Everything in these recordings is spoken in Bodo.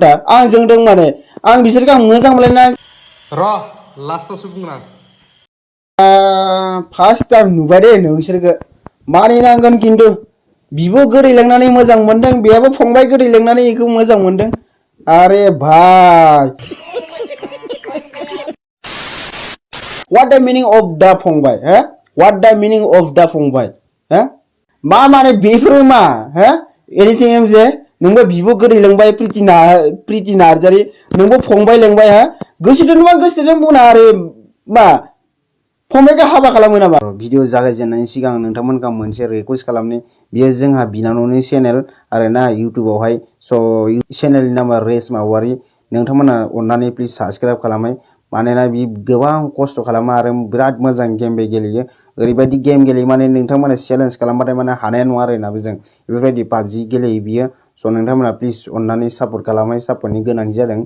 आं जोंदों माने आं बिसोरखौ आं मोजां मोनलायना र' लास्टावसो बुंगोन फार्स्ट टाइम नुबाय दे नोंसोरखौ मानिनांगोन खिन्थु बिब' गोदै लेंनानै मोजां मोनदों बेयाबो फंबाय गोदै लेंनानै बेखौ मोजां मोनदों अरे भाई What the meaning of the फंबाय हो What the meaning of the फंबाय हो मा माने बेफोर मा हो एनिथिं एम जे नोंबो बिब' गोदै लेंबाय प्रिति नार्जारि नोंबो फंबाय लेंबाय हा गोसोदोंबा गोसोदों बुंना आरो मा फंबायखौ हाबा खालामो नामा भिडिअ जागायजेननायनि सिगां नोंथांमोनखौ मोनसे रिक्वेस्ट खालामनि बेयो जोंहा बिनानावनि चेनेल आरोना इउटुबावहाय स' चेनेलनि नामा रेस मावारि नोंथांमोना अननानै प्लिज साबस्क्राइब खालामै मानोना बि गोबां खस्थ' खालामो आरो बिराद मोजां गेमबो गेलेयो ओरैबायदि गेम गेलेयो माने नोंथांमोना चेलेन्ज खालामबाथाय माने हानाय नङा आरोना बेजों बेफोरबायदि पाबजि गेलेयो बियो स' नोंथांमोना प्लिज अननानै सापर्ट खालामै सापर्टनि गोनांथि जादों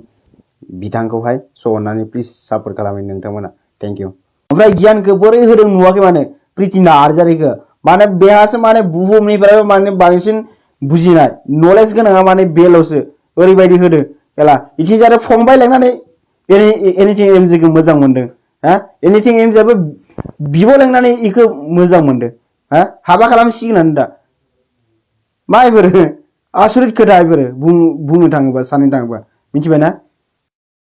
बिथांखौहाय स' अननानै प्लिज सापर्ट खालामै नोंथांमोना थेंक इउ ओमफ्राय गियानखौ बोरै होदों नुवाखै माने प्रिति नार्जारिखौ माने बेहासो माने बुहुमनिफ्राय माने बांसिन बुजिनाय नलेज गोनाङा माने बेल'सो ओरैबायदि होदों एला इथिं जारे फंबाय लेंनानै एनिथिं एमजेखौ मोजां मोनदों हा एनिथिं एमजेआबो बिब' लेंनानै इखौ मोजां मोनदों हा हाबा खालामसिगोनानो दा मा इफोरो आसरित खोथा इफोरो बुंनो थाङोबा साननो थाङोबा मिथिबायना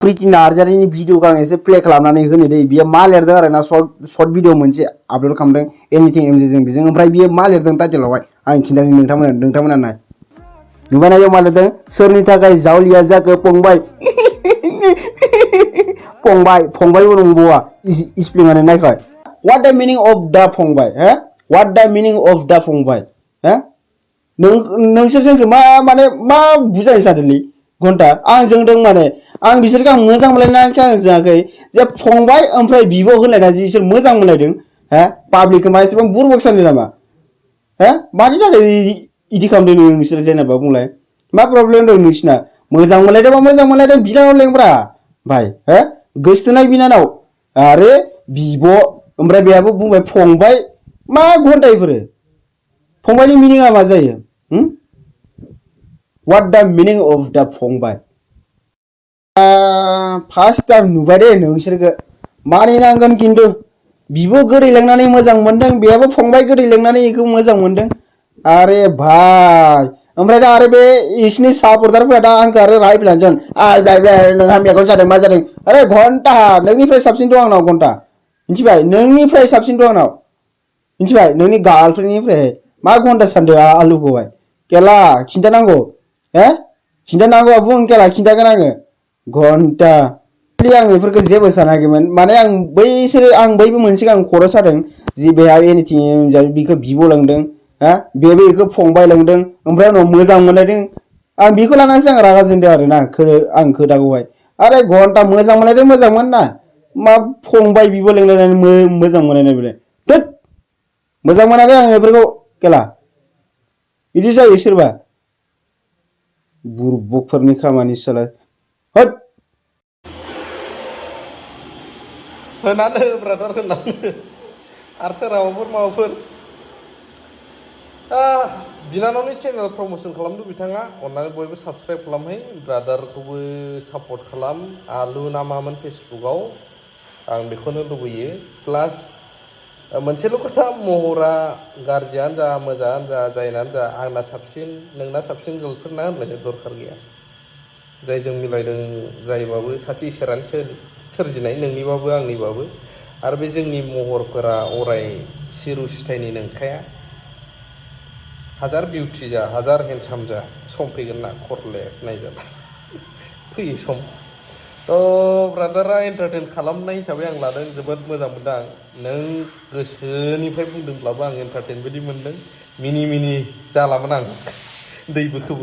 प्रिति नार्जारिनि भिडिअखौ आं एसे प्ले खालामनानै होनो दे बियो मा लिरदों आरोना सर्ट भिडिअ मोनसे आपल'ड खालामदों एनिथिं एमजेजों बेजों ओमफ्राय बियो मा लिरदों टाइटेलावहाय आं खिन्थानि नोंथांमोना नाय नुबायना मा लिरदों सोरनि थाखाय जावलिया जाखो फंबाय फंबायबो नंबावा स्पेलिंआनो नायखाय What the meaning of the फंबाय हो What the meaning of the फंबाय हो नोंसोर जोंखौ माने मा बुजायनो सानदोंलै घन्टा आं जोंदों माने आं बिसोरखौ आं मोजां मोनलायनायखौ आं जोङाखै जे फंबाय ओमफ्राय बिब' होनलायना बिसोर मोजां मोनलायदों हो पाब्लिकखौ मा एसेबां बुरबक सानदों नामा हो मानि थाखाय इदि खालामदों नोंसोर जेनेबा बुंलाय मा प्रब्लेम दं नोंसिना मोजां मोनलायदोंबा मोजां मोनलायदों बिनानाव लेंब्रा भाई हो गोसथोनाय बिनानाव आरो बिब' ओमफ्राय बेहाबो बुंबाय फंबाय मा घन्टा इफोरो फंबायनि मिनिङा मा जायो What the meaning of the फंबाय फार्स्ट टाइम नुबाय दे नोंसोरखौ मानिनांगोन खिन्थु बिब' गोदै लेंनानै मोजां मोनदों बेहाबो फंबाय गोदै लेंनानै बेखौ मोजां मोनदों अरे भाई ओमफ्राय दा आरो बे इसनि सापर्टारफोरा दा आंखौ आरो रायफैलानोसै नोंहा मेगन जादों मा जादों अरे घन्टा नोंनिफ्राय साबसिन दं आंनाव घन्टा मिथिबाय नोंनिफ्राय साबसिन दं आंनाव मिथिबाय नोंनि गार्लफ्रेन्डनिफ्राय मा घन्टा सानदों आलुखौहाय केला खिन्थानांगौ हो खिन्थानांगौ बुं केला खिन्थागोन आङो घन्टा आं बेफोरखौ जेबो सानाखैमोन माने आं बैबो मोनसे आं खर' सादों जि बेहा एनिथिं बिखौ बिब' लांदों हा बेबो बेखौ फंबाय लांदों ओमफ्राय उनाव मोजां मोनलायदों आं बेखौ लानानैसो आं रागा जोंदों आरोना आं खोथाखौहाय आरे घन्टा मोजां मोनलायदों ना मा फंबाय बिब' लेंलायनानै मोजां मोनलायनाय बेलाय थोद मोजां मोनाखै आं बेफोरखौ केला बिदि जायो सोरबा बुरबकफोरनि खामानि साला होद होनानै ब्रादार होनानै आरो सोरहाबाफोर माबाफोर बिनानावनि चेनेल प्रम'सन खालामदों बिथाङा अननानै बयबो साबस्क्राइब खालामहै ब्रादारखौबो सापर्ट खालाम आलु ना मामोन फेसबुकआव आं बेखौनो लुबैयो प्लास मोनसेल' खोथा महरा गाज्रियानो जा मोजाङानो जा जायनानो जा आंना साबसिन नोंना साबसिन गर्लफ्रेन्ड ना होनलायनो दरखार गैया जायजों मिलायदों जायोबाबो सासे इसोरानो सोरजिनाय नोंनिबाबो आंनिबाबो आरो बे जोंनि महरफोरा अराय सिरु सिथायनि नंखाया हाजार बिउटि जा हाजार हेन्डसाम जा सम फैगोन ना खरलेब नायजाबा फैयो सम थ' ब्रादारा एन्टारटेन खालामनाय हिसाबै आं लादों जोबोद मोजां मोनदों आं नों गोसोनिफ्राय बुंदोंब्लाबो आं एन्टारटेन बायदि मोनदों मिनि जाला आं दै बोखो